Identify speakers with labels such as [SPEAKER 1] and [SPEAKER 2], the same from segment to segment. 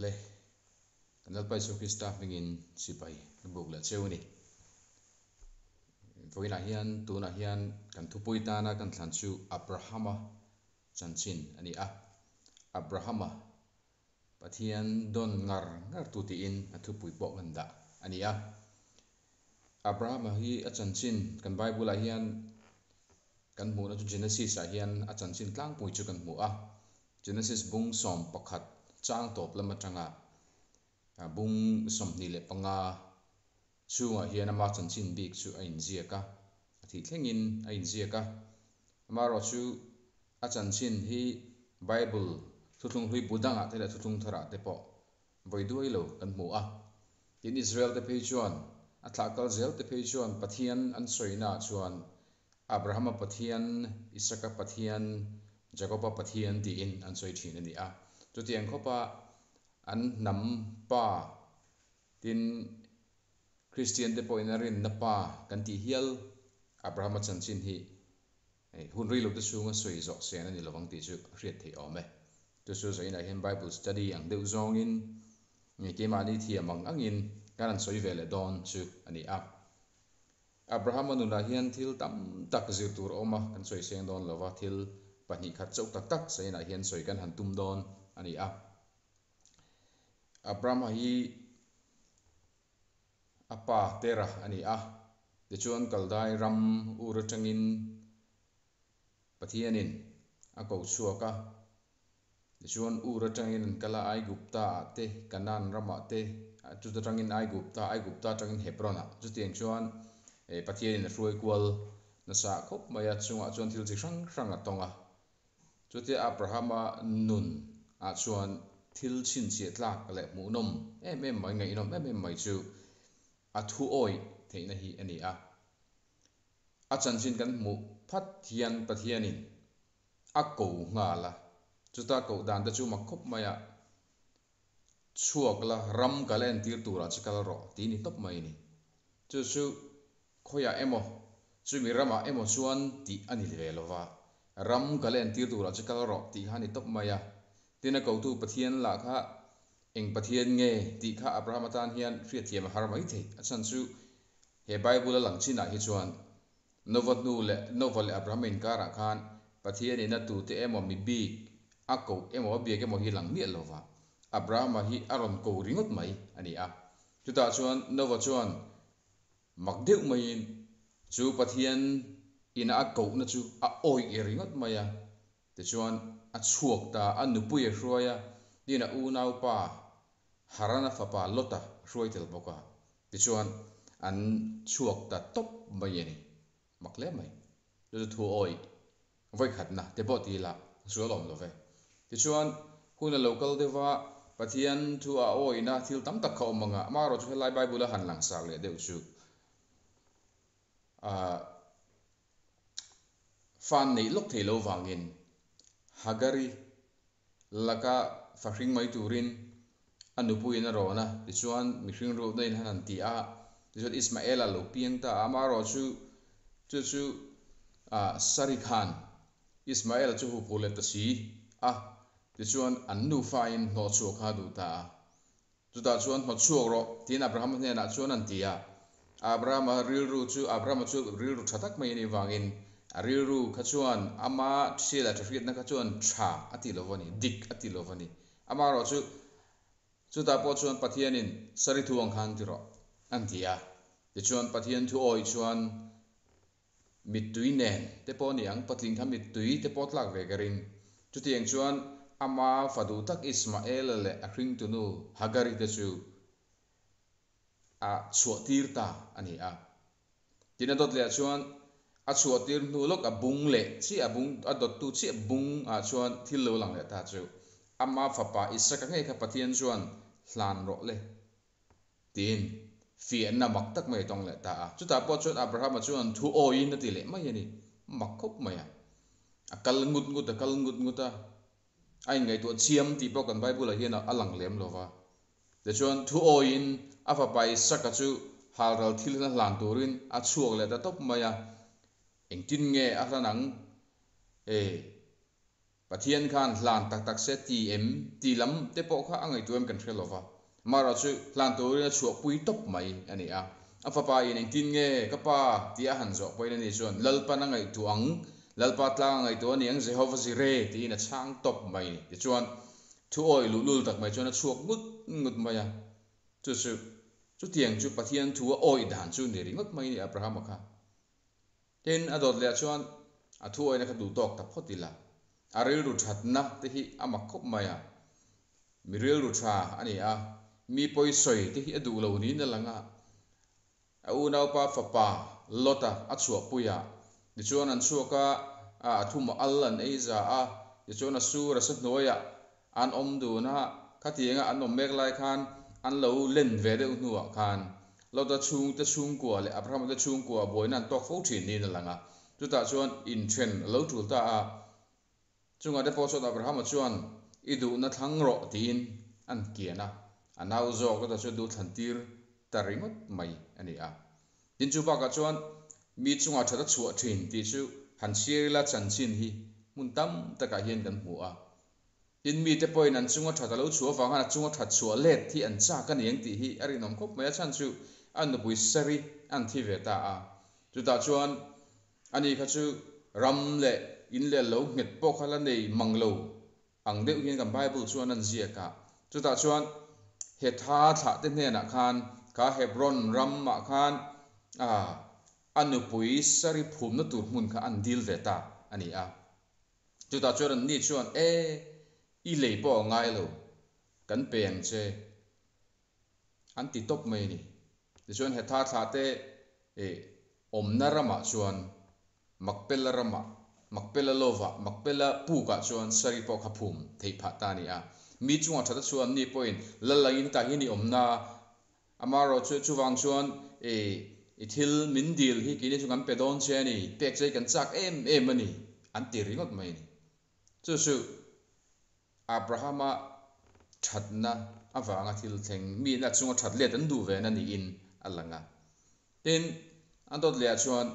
[SPEAKER 1] Awle, kan Lalpa Isua Krista hmingin sipai ka buk leh cheu a ni. Vawiinah hian tunah hian kan thupui tana kan thlan chu Abrahama chanchin a ni a. Abrahama Pathian dawn ngar ngar tu tiin a thupui pawh kan dah a ni a. Abrahama hi a chanchin kan Bible-ah hian kan hmuhna chu Genesis-ah hian a chanchin tlangpui chu kan hmu a. Genesis bung 11 chang tawp lam atanga bung 25 chhungah hian ama chanchin bik chu a inziak a, a thih thlengin a inziak a. Amaherawhchu a chanchin hi Bible thuthlung hlui bu dangah te leh thuthlung tharah te pawh vawi duai lo kan hmu a. Tin, Israel te phei chuan, a thlah kal zel te phei chuan Pathian an sawinaah chuan Abrahama Pathian, Isaka Pathian, Jakoba Pathian tiin an sawi thin a ni a. Chutiang khawpa an hnam pa, tin, Kristian te pawhin a rinna pa kan tih hial Abrahama chanchin hi hun rei lote chhunga sawi zawh sen a ni lovang tih chu a hriat theih awm e. Chu chu zainah hian Bible study ang deuh zawngin nge keimahni thiam ang angin kan han sawi ve leh dawn chu a ni a. Abrahama nunah hian thil tam tak zir tur a awm a, kan sawi seng dawn lova, thil pahnih khat chauh tak tak zainah hian sawi kan han tum dawn a ni a. Abrahama hi a pa Terah a ni a, tichuan Kaldai ram Ur atangin Pathianin a ko chhuak a, tichuan Ur atangin an kal a, Aigupta ah te, Kanaan ramah te, chuta tangin Aigupta, Aigupta atangin Hebron ah, chutiang chuan Pathianin a hruai kual nasa khawp mai a, chungah chuan thil chi hrang hrang a tawng a. Chutia Abrahama nun ah chuan thil chhinchhiah tlak leh hmuhnawm em em mai, ngaihnawm em em mai chu a thu awih theihna hi a ni a. A chanchin kan hmuh phat hian Pathianin a ko nghal a, chuta koh dan te chu mak khawp mai a, Chhuak la, ram ka la entir turah che kal rawh tih ni tawp mai a ni. Chu chu khawiah emaw, chumi ramah emaw chuan tih a ni ve lo va, ram ka la entir turah che kal rawh tih kha a ni tawp mai a. Tin a kotu Pathian lah kha eng Pathian nge tih kha Abraham atan hian hriatthiam a har mai thei. A chhan chu He Bible a lang chinah hi chuan Nova hnu leh Nova leh Abrahama inkarah khan Pathian in a tute emaw mi bik a koh emaw a biak emaw hi lang miah lova Abrahama hi a rawn ko ringawt mai a ni a. Chutah chuan Nova chuan mak deuh maiin chu Pathian ina a kohna chu a awih ringawt mai a. Tichuan a chhuak ta, a nupui a hruai a, tin a unaupa Harana fapa Lota a hruai tel bawk a. Tichuan, an chhuak ta tawp mai a ni. Mak hle mai. Chu chu thu awih vawikhatna te pawh ti ila sual awm lo ve. Tichuan, hun a lo kal deuh va, Pathian thu a awihna thil tam tak kha awm ang a, amaherawhchu helai Bible a han langsar leh deuh chu ah fan neih lawk thei lo vangin Hagari laka fahring mai turin a nupuiin a rawn a, tichuan mihring ruatna in han han ti a, tichuan Ismaela lo piang ta a, amaherawhchu chu chu Sari khan Ismaela chu huphur leh ta si a, tichuan an nufa in hnawhchhuah kha a duh ta a, chutah chuan hnawtchhuak rawh tiin Abrahama hnenah chuan an ti a, Abrahama rilru chu Abrahama chu rilru tha tak mai a nih vangin a rilru kha chuan ama thil a tha hriatna kha chuan tha a ti lo a ni, dik a ti lo a ni. Amaherawhchu chutah pawh chuan Pathianin Sari thu ang khan ti rawh an ti a, tichuan Pathian thu awih chuan mittui nen te pawh a ni ang, patling kha mittui te pawh tlak ve ka ring. Chutiang chuan ama fa duh tak Ismaela leh a hringtunu Hagari te chu a chhuahtir ta a ni a. Tin a dawt leh ah chuan a chhuahtir hnu lawk a bung leh chiah a bung a dawttu chiah bung ah chuan thil lo lang leh ta chu ama fapa Isaka ngei kha Pathian chuan hlan rawh le tiin fiahna mak tak mai a tawng leh ta a. Chutah pawh chuan Abrahama chuan thu awiin a ti leh mai a ni. Mak khawp mai a. A kal ngut ngut a kal ngut ngut a. A inngaihtuah chiam tih pawh kan Bible ah hian a lang lem lo va. Tichuan thu awiin a fapa Isaka chu halral thil hla hlan turin a chhuak leh ta tawp mai a. Engtin nge a hlan ang? E. Pathian khan hlan tak tak se ti em tih lam te pawh kha a ngaihtuah em kan hre lo va. Amaherawhchu hlan turin a chhuahpui tawp mai a ni a. A fapa in engtin nge ka pa tih a han zawh pawhin ani chuan Lalpan a ngaihtuah ang, Lalpa tlang a ngaihtuah a ni ang Jehova Jireh tiin a chhang tawp mai a ni. Tichuan thu awih luhlul tak mai chuan a chhuak ngut ngut mai a. Chu chu chutiang chu Pathian thu a awih dan chu ni ringawt mai a ni Abrahama kha. Tin, a dawt leh chuan a thu awihna kha duh tawk ta phawt ila, a rilru thatna te hi a mak khawp mai a. Mi rilru tha a ni a, mi pawisawi te hi a duh lo niin a lang a. A unaupa fapa Lota a chhuahpui a, tichuan an chhuak a, a thum al an ei za a, tichuan a sur a sa hnuaiah an awm dun a, khatianga an awm mek lai khan an lo len ve deuh hnuah khan Lota chhungte chhungkua leh Abrahama te chhungkua buaina an tawk fo thin niin a lang a, chutah chuan inthen a lo tul ta a. Chungah te pawh chuan Abrahama chuan i duhna thlang rawh tiin an kian a, a nau zawk Lota chu duh thlan tir ta ringawt mai a ni a. Tin chu bakah chuan mi chungah that a chhuah thin tih chu han chhiar ila chanchin hi hmun tam takah hian kan hmu a. Tin mite pawhin an chunga that a lo chhuah avang khan a chunga that chhuah let hi an chak a ni ang tih hi a rinawm khawp mai a chhan chu a nupui Sari an thi ve ta a. Chutah chuan ani kha chu ram leh in leh lo nghet pawh kha la nei mang lo ang deuh hian kan Bible chuan an ziak a. Chutah chuan Hetha thlah te hnenah khan kha Hebron ramah khan a nupui Sari phumna tur hmun kha an dil ve ta a ni a. Chutah chuan anni chuan, E, i lei pawh a ngai lo, kan pe ang che, an ti tawp mai a ni. Tichuan Hetha thlahte awmna ramah chuan, Makpela ramah, Makpela lovah, Makpela pukah chuan Sari pawh kha phum theih phah ta a ni a. Mi chungah that a chhuah anni pawhin, Lal angin hetah hian i awmna Amaherawhchu chuvang chuan i thil min dil hi keini chu kan pe dawn che a ni, pek che hi kan chak em em a ni, an ti ringawt mai a ni. Chu chu Abrahama thatna avanga thil thleng, miin a chunga that let an duh ve na niin a lang a. Tin, an dawt lehah chuan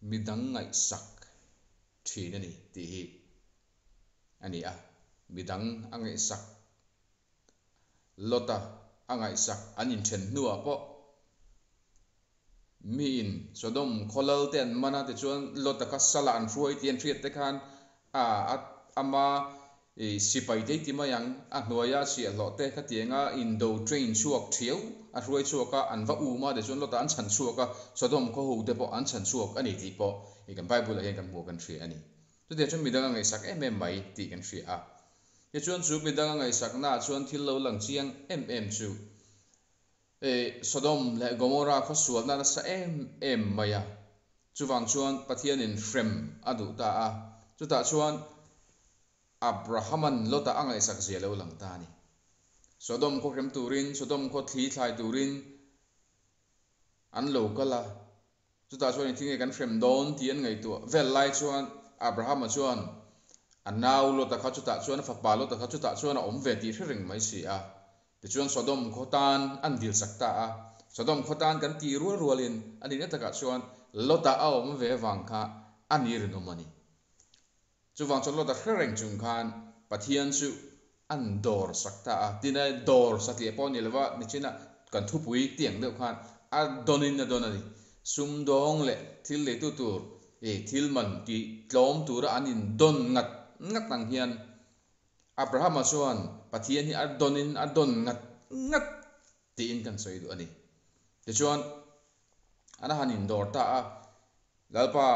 [SPEAKER 1] midang ngaihsak thin a ni tih hi a ni a, midang a ngaihsak Lota a ngaihsak an inthen hnuah pawh miin Sodom khaw lal te an man a, tichuan Lota kha sala an hruai tih an hriat te khan a ama sipai te ti mai ang, a hnuaia chhiahhlawh te khatianga indo train chhuak thiau a hruai chhuak a, an va um a, tichuan Lota an chhan chhuak a, Sodom khaw ho te pawh an chhan chhuak a ni tih pawh kan Bible ah hian kan hmu a kan hria a ni. Chutiang chuan midang a ngaihsak em em mai tih kan hria a. Tichuan chu midang a ngaihsaknaah chuan thil lo lang chiang em em chu Sodom leh Gomorrah khaw sualna nasa em em mai a. Chuvang chuan Pathianin hrem a duh ta a. Chutah chuan Abrahama'n Lota a ngaihsak zia lo lang ta a ni. Sodom khaw hrem turin, Sodom khaw thli thlai turin an lo kal a. Chutah chuan engtin nge kan hrem dawn tih an ngaihtuah vel lai chuan Abrahama chuan a nau Lota kha chutah chuan a fapa Lota kha chutah chuan a awm ve tih hre reng mai si a. Tichuan Sodom khaw tan an dil sak ta a. Sodom khaw tan kan tih rual rualin a nihna takah chuan Lota a awm ve vang kha a ni rinawm a ni. Chuvang chuan Lota hre reng chung khan Pathian chu an dawr sak ta a, tin a dawr satliah pawh a ni lova, nichina kan thupui tiang deuh khan a dawnin a dawn a ni. Sumdawng leh thil leitu tur ih thil man tih tlawm tura an indawn ngat ngat ang hian Abrahama chuan Pathian hi a dawnin a dawn ngat ngat tiin kan sawi duh a ni. Tichuan an han indawr ta a, Lalpa,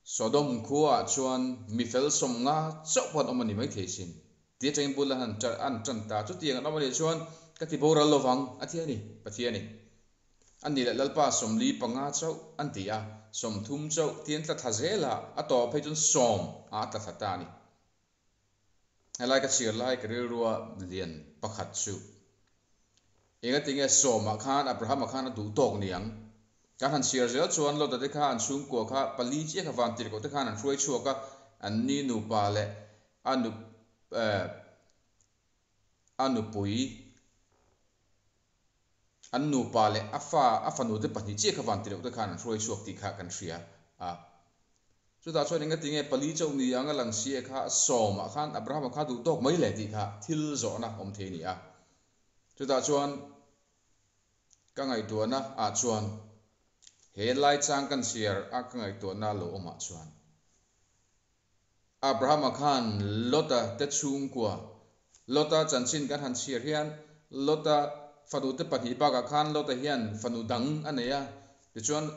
[SPEAKER 1] Sodom khuaah chuan mi fel sawmnga chauh pawh an awm a ni maithei sin. Ti atangin bul an an tan ta. Chutiang an awm a nih chuan ka ti boral lovang a ti a ni, Pathian in. A ni leh Lalpa 45 chauh an ti a, 30 chauh ti an tla thla zel a, a tawp phei chuan sawm ah a tla thla ta a ni. Helai ka chhiar lai ka rilrua lian pakhat chu engatinge sawmah khan Abrahama khan a duh tawk niang. Kan han chhiar zel chuan Lota te kha an chhungkua kha pali chiah kha vantirhkoh te khan an hruai chhuak a, an ni nupa leh a nu a nupui an nupa leh a fa a fanu te pahnih chiah kha vantirhkoh te khan an hruai chhuak tih kha kan hria a. Chutah chuan enga tinge pali chauh ni anga lang si e kha sawmah khan Abrahama kha duh tawk mai le tih kha thil zawhna awm thei a ni a. Chutah chuan ka ngaihtuahna ah chuan he lai chang kan chhiar a ka ngaihtuahna lo awmah chuan Abrahama khan Lota te chhungkua Lota chanchin kan han chhiar hian Lota fanu te pahnih bakah khan Lota hian fanu dang a nei a, tichuan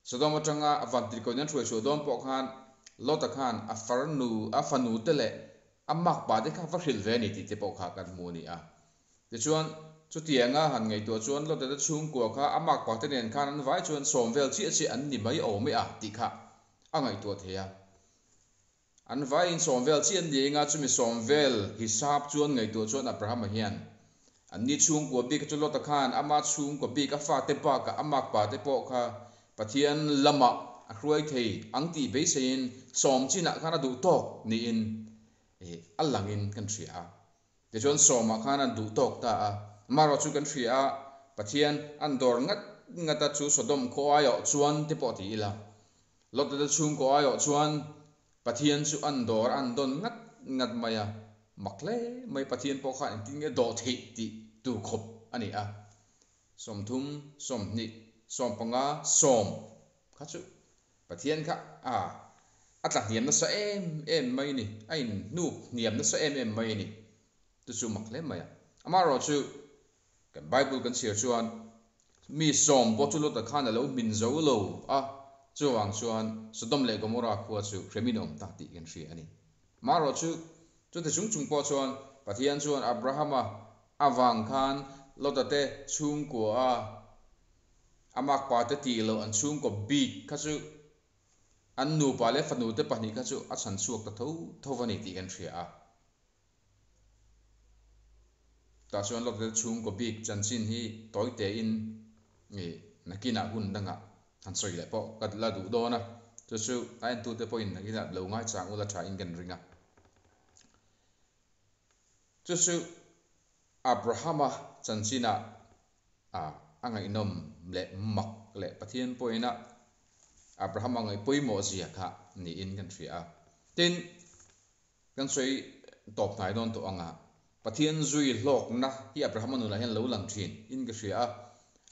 [SPEAKER 1] Sodom atanga a vantirhkohin an hruai chhuah dawn pawh khan Lota khan a farnu, a fanu te leh a makpa te kha va hrilh ve a ni tih te pawh kha kan hmu a ni a. Tichuan, chutianga han ngaihtuah chuan Lota te chhungkua kha a makpa te nen khan an vai chuan sawm vel chiah chiah an ni mai awm e a tih kha a ngaihtuah thei a. An vaiin sawm vel chiah an ni eng a, chumi sawm vel hisap chuan ngaihtuah chuan Abrahama hian anni chhungkua bik chu Lota khan ama chhungkua bik a fate bakah a makpa te pawh kha Pathian lamah a hruai thei ang tih beiseiin sawm chinah khan a duh tawk niin a langin kan hria a. Tichuan sawmah khan an duh tawk ta a, amaherawh chu kan hria a, Pathian an dawr ngat ngat a chu Sodom khaw aiawh chuan te pawh ti ila, Lota te chhungkaw aiawh chuan Pathian chu an dawr an dawn ngat ngat mai a, mak hle mai Pathian pawh khan engtin nge dawh theih tih tur khawp a ni a. 30, 20, 15, 10 kha chu Pathian kha a a tla hniam nasa em em mai ni, a in hnuk hniam nasa em em mai ni. Chu chu mak hle mai a. Amaherawhchu Kan Bible kan chhiar chuan mi sawm pawh chu Lota khan a lo hmin zo lo a, chuvang chuan Sodom leh Gomorrah khua chu hremin a awm ta tih kan hria a ni. Marawh chu, chuti chung chung pawh chuan Pathian chuan Abrahama avang khan Lota te chhungkua a a makpa te tih loh an chhungkaw bik kha chu an nupa leh fanu te pahnih kha chu a chhan chhuak ta tho tho a ni tih kan hria a. Tah chuan Lawk tel chhungkaw bik chanchin hi tawi tein ih nakinah hun dangah han sawi leh pawh ka la duh dawn a, chu chu a entute pawhin nakinah lo ngaichang ula thain kan ring a. Chu chu Abrahama chanchinah a ngaihnawm leh mak leh Pathian pawhin a Abrahama ngaih pawimawh zia kha niin kan hria a. Tin, Kan sawi tawp hnai dawn tawh ang a, Pathian zui hlawkna hi Abrahama nunah hian lo lang thin in ka hria a.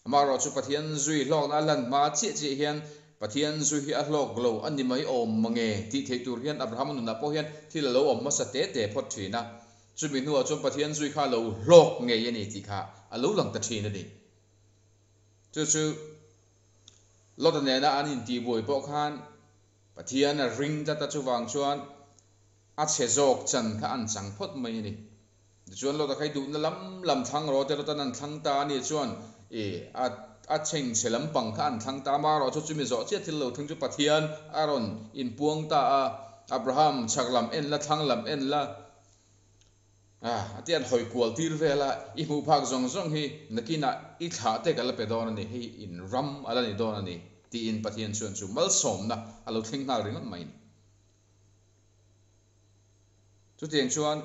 [SPEAKER 1] Amaherawh chu Pathian zui hlawkna a lan hma chiah chiah hian Pathian zui hi a hlawk lo a ni mai awm mange tih theih tur hian Abrahama nunah pawh hian thil a lo awm hmasa te te phawt thin a. Chumi hnuah chuan Pathian zui kha a lo hlawk ngei a ni tih kha a lo lang ta thin a ni. Chu chu Lota nena an intihbuai pawh khan Pathian a ring tlat a, chuvang chuan a chhe zawk chan kha an chang phawt mai a ni. Tichuan Lota kha i duhna lam lam thlang rawh te Lotan an thlang ta a nih chuan i a a chhengchhe lampang kha an thlang ta a, amaherawh chu chumi zawh chiah thil lo thleng chu Pathian a rawn inpuang ta a, Abraham chhak lam en la thlang lam en la a a ti an hawi kual tir vel a, i hmuh phak zawng zawng hi nakinah i thlah te ka la pe dawn a ni, hei in ram a la ni dawn a ni tiin Pathian chuan chu malsawmna a lo thleng nghal ringawt mai a ni. Chutiang chuan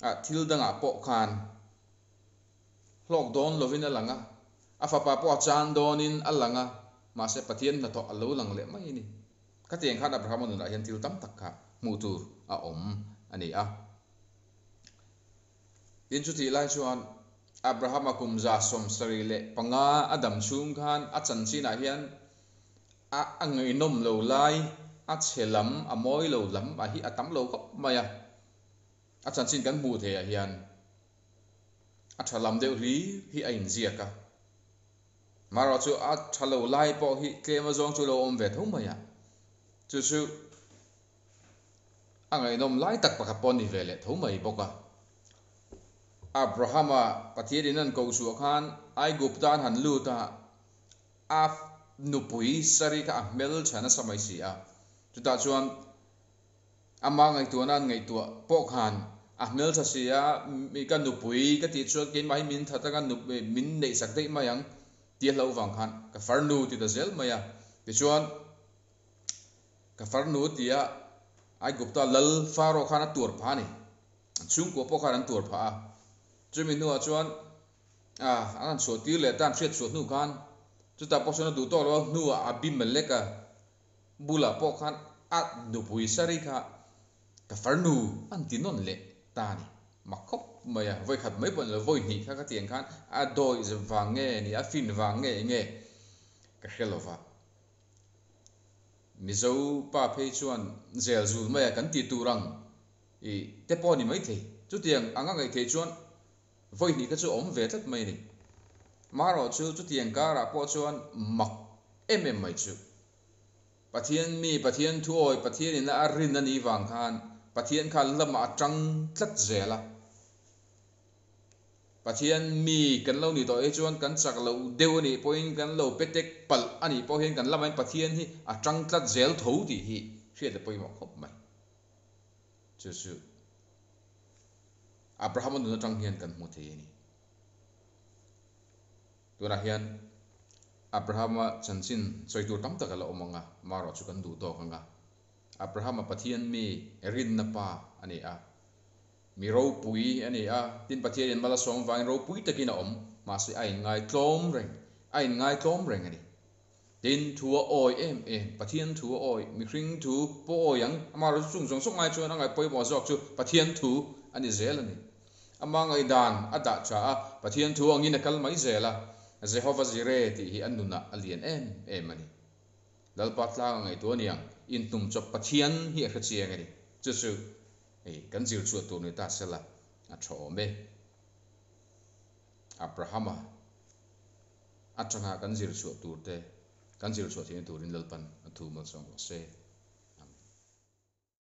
[SPEAKER 1] ah thil dangah pawh khan hlawk dawn lovin a lang a, a fapa pawh a chan dawnin a lang a, mahse Pathian hnathawh a lo lang leh mai a ni. Khatiang khan Abrahama nunah hian thil tam tak kha hmuh tur a awm a ni a. Tin, chutih lai chuan Abrahama kum 75 a dam chhung khan a chanchinah hian a a ngaihnawm lo lai, a chhe lam, a mawi lo lam a hi a tam lo khawp mai a. A chanchin kan hmuh theihah hian a tha lam deuh hlir hi a inziak a. Marawh chu a tha lo lai pawh hi tlem azawng chu lo awm ve tho mai a, chu chu a ngaihnawm lai tak pakhat pawh a ni ve leh tho mai bawk a. Abrahama Pathianin an koh chhuah khan Aigupta an han lut a, a nupui Sari kha a hmel tha nasa mai si a, chutah chuan Ama ngaihtuahna an ngaihtuah pawh khan a hmeltha si a, ka nupui ka tih chuan keimah hi min that anga min neihsak daih mai ang tih a hlauh vang khan ka farnu ti ta zel mai a. Tichuan ka farnu tia Aigupta lal Pharaoh khan a tuar phah a ni. An chhungkua pawh khan an tuar phah a. Chumi hnuah chuan an han chhuah tir leh ta an hriat chhuah hnu khan. Chutah pawh chuan a duh tawk lo a, hnuah Abimeleka bulah pawh khan a nupui Sari kha ka farnu an ti nawn leh ta a ni. Mak khawp mai a, vawi khat mai pawh ni lo, vawi hnih kha ka tiang khan a dawi vang nge ni, a fin vang nge enge ka hre lo va. Mizo pa phei chuan zel zul mai a kan ti tur ang i te pawh a ni maithei. Chutiang anga ngaihtheih chuan vawi hnih kha chu a awm ve tlat mai a ni. Marawh chu chutiang karah pawh chuan mak em em mai chu. Pathian mi, Pathian thu awi, Pathian ina a rin a nih vang khan Pathian kha lamah a tang tlat zel a. Pathian mi kan lo nih tawh hi chuan kan chak loh deuh a nih pawhin kan lo pe tek palh a nih pawh hian kan lamain Pathian hi a tang tlat zel tho tih hi hriat a pawimawh khawp mai. Chu chu Abrahama nun atang hian kan hmu thei a ni. Tunah hian Abrahama chanchin sawi tur tam tak a la awm ang a, marawh chu kan duh tawk ang a. Abrahama Pathian mi rinna pa a ni a. Mi ropui a ni a, tin Pathianin mal a sawm vangin ropui takin a awm, mahse a inngaitlawm reng, a inngaitlawm reng a ni. Tin, thu a awi em em, Pathian thu a awi, mihring thu pawh awi ang, amaherawhchu chung zawng zawng ai chuan a ngaih pawimawh zawk chu Pathian thu a ni zel a ni. Ama ngaihdan a dah tha a, Pathian thu angin a kal mai zel a, Jehova Jireh tih hi a nunah a lian em em a ni. Lalpa tlang a ngaihtuah a niang, intumchawp Pathian hi a hrechiang a ni. Chu chu Hei kan zir chhuah tur ni ta sela a tha awm e. Abrahama atanga kan zir chhuah tur te kan zir chhuah theihna turin Lalpan a thu malsawm rawh se.